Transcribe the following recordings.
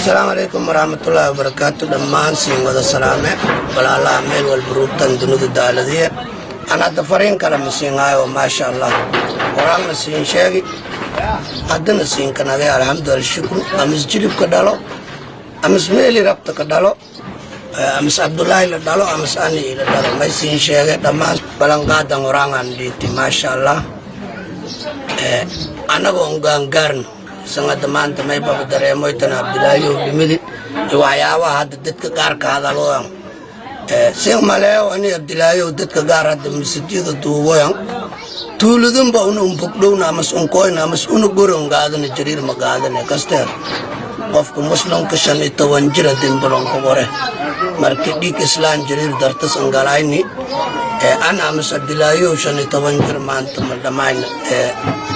Asalaamu calaykum waraxmatullaahi wabarakaatu. Dhammaan siin wada salaame, walaalaha meel walba ruugtan dunida daaladiye. Aan hadda fariin kale ma siin haayo. Maasha Allah, qoraanna siin sheegi, haddana siin kanagay. Alxamdu alshukru. Amis jilibka dhalo, amis meeli rabta ka dhalo, amis Cabdulaahi la dhalo, amis ani ila dhalo, may siin sheegay dhammaan balanqaadan horaangaan dhiigtay. Maasha Allah, annagoo gaangaarno sanada maanta may baba dareemoytana Cabdilaahiyow dhimidi iyo waxyaabaha hadda dadka qaar ka hadalooyan sin maleeyo. Ani Cabdilaahiyow dadka qaar hadda masajida duuboyan tuuludunba una unbogdhowna amas unkoyna amas una goron gaadana jariir ma gaadane kasteer. Qofka muslimka 15 jira dembalonka qore marka dhiig islaan jariir dartas angalayni. Ana amas Cabdilaahiyow 15 jir maanta ma dhammayna.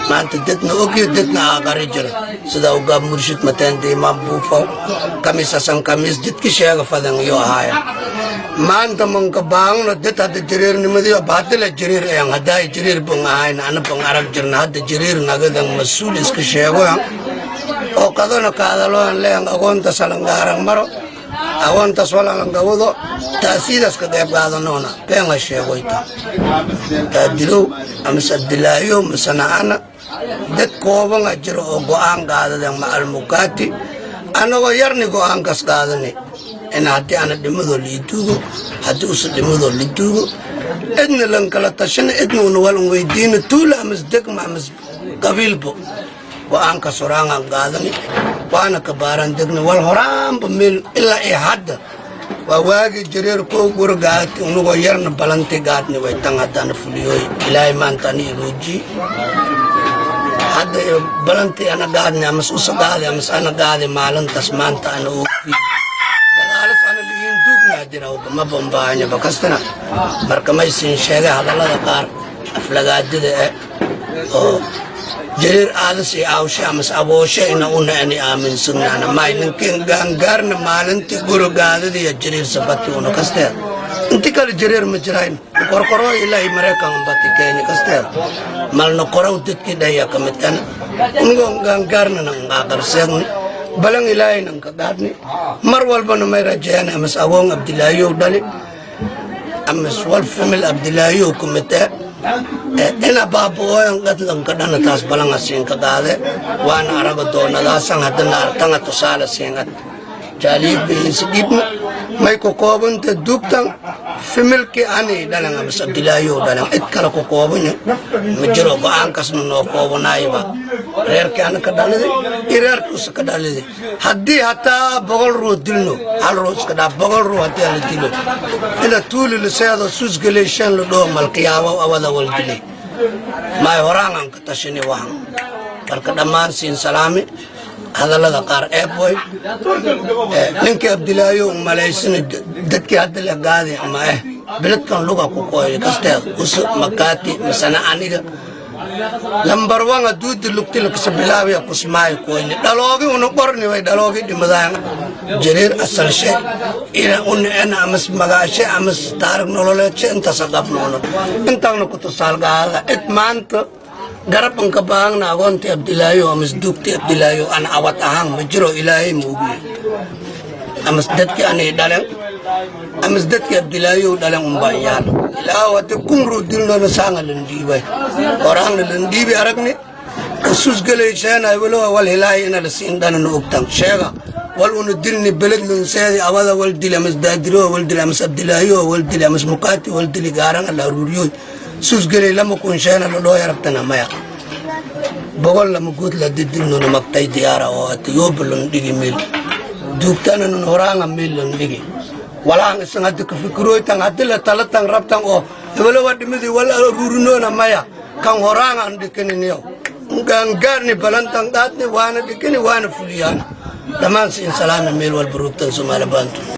Maanta dadna ogyo, dadna aaqari jira sida ugaab murshid mateenda imaam buufaw kamis Hasan Kamiis jidka sheega fadan iyo ahaaya. Maanta manka baangno dad hadda jariirnimadiyo hadda la jariir ayan haddaa jariir bang ahayn ana bang arag jirna. Hadda jariir nagadan mas-uul iska sheegoyan oo kadona kaadaloyan leeyan agoonta salangaaran maro, agoontaas walalangawado taasiidaas ka qayb qaadanoona beenga sheegoyta. Taadilow amas Abdilaahiyo masana ana dad koobanga jiro oo go'aan qaadadeen macalmukaati annagoo yarni go'aankaas qaadani in haddii ana dhimadoo liiduugo, haddii usa dhimadoo liduugo, cidna lankala tashana, cidna una walan weydiina, tuula amas degma amas qabiilbo go'aankaas horaangaan qaadani, waana ka baaran degna wal horaanba meel ilaa iyo hadda waa waagi jareer koo gura gaati unugoo yarna balanti gaadni way tan haddana fuliyooy. Ilaahay maanta ani irooji hadda balanti ana gaadni amas usa gaadi amas ana gaadi maalintaas maanta ana oofi gadaalas ana liin duugna jira ma bambaanyaba kastana. Marka may siin sheegay hadallada qaar aflagaadida eh oo jariir aadas iyo aawshe amas abooshe ina una ani aaminsannaana may ninkin gaangaarna maalintii gurigaadada iyo jariir sabati una kasteed. Inti kale jariir ma jirayn qorqoro ilaahi Maraykan bati Kenya kasteed malna qorow dadkii dhaya ka mid ana unugoo gaangaarna naqaaqarseedni balan Ilaahay nanka gaadni. Mar walbana may rajeeyaan amas agoon Abdilaahiyow dhali amas wal famil Abdilaahiyow ka mid eh ina baaba'ooyan qadlanka dhana taas balanga siinka qaade, waana araga doonadaasan haddana artanga tusaale siingad jaaliibbihiisa dhibna may ku koobanta duugtan familkii ani dhalan amas Abdilaahiyow dhalan. Cid kale ku koobanya ma jiro. Go'aankasna noo koobanaayba reerkii ana ka dhaliday iyo reerkii usa ka dhaliday. Haddii hataa 100 ruux dilno, hal ruux iska dhaaf, 100 ruux haddii la dilo ina tuuli liseedo suusgaleyshan la dhoo malkiyaabo awada wal dilay may horaangan ka tashini waxan. Marka dhammaan siin salaami. Hadallada qaar eeb way ninkii Abdilaayo umalaysana dadkii hadda la gaadi ama eh biladkan luga ku kooy kasteed us makaati masana aniga lambar wan aduudi lugti lakasa bilaabiya kusmaayo koyni dhaloogi una qorni way dhaloogi dhimadaan jariir asalshe ina una ena amas magaashe amas taarig nololeedshe intaasa qabnoona intaana ku tusaalgaada. Cid maanta garabanka baangna agoontii Abdilaayo amas duugtii Abdilaayo an awad ahaan ma jiro. Ilaahay moogiye amas dadkii anay dhalen amas dadkii Abdilaayow dhalen unbaa yaal ilaa wate kun ruu dilnoona saanga lan dhiibay horaangna lan dhiibi aragni ususgalayseenay walowa wal hilaay ina la siin dhanana ogtan sheega wal una dilni beled lunseedi awada wal dili amas daadiro wal dili amas Abdilaayo wal dili amas mukaati wal dili gaaranga la aruuriyoy susgelay 2000 sheena la dhoo yarabtana maya 100 lama guud la didilnuna magtay diyaara oo ata yooba lan dhigi meel duugtana nun horaanga meel lan dhigi walaan isan hadda ka fikiroytan haddi la talatan rabtan oo hebelo waa dhimidii wal aruurinoona maya kan horaanga an dhikaniniyo gaangaarni balantan qaadni waana dhikani waana fuliyaan. Dhammaan siin salaami meel walba ruugtan Soomaali baantu.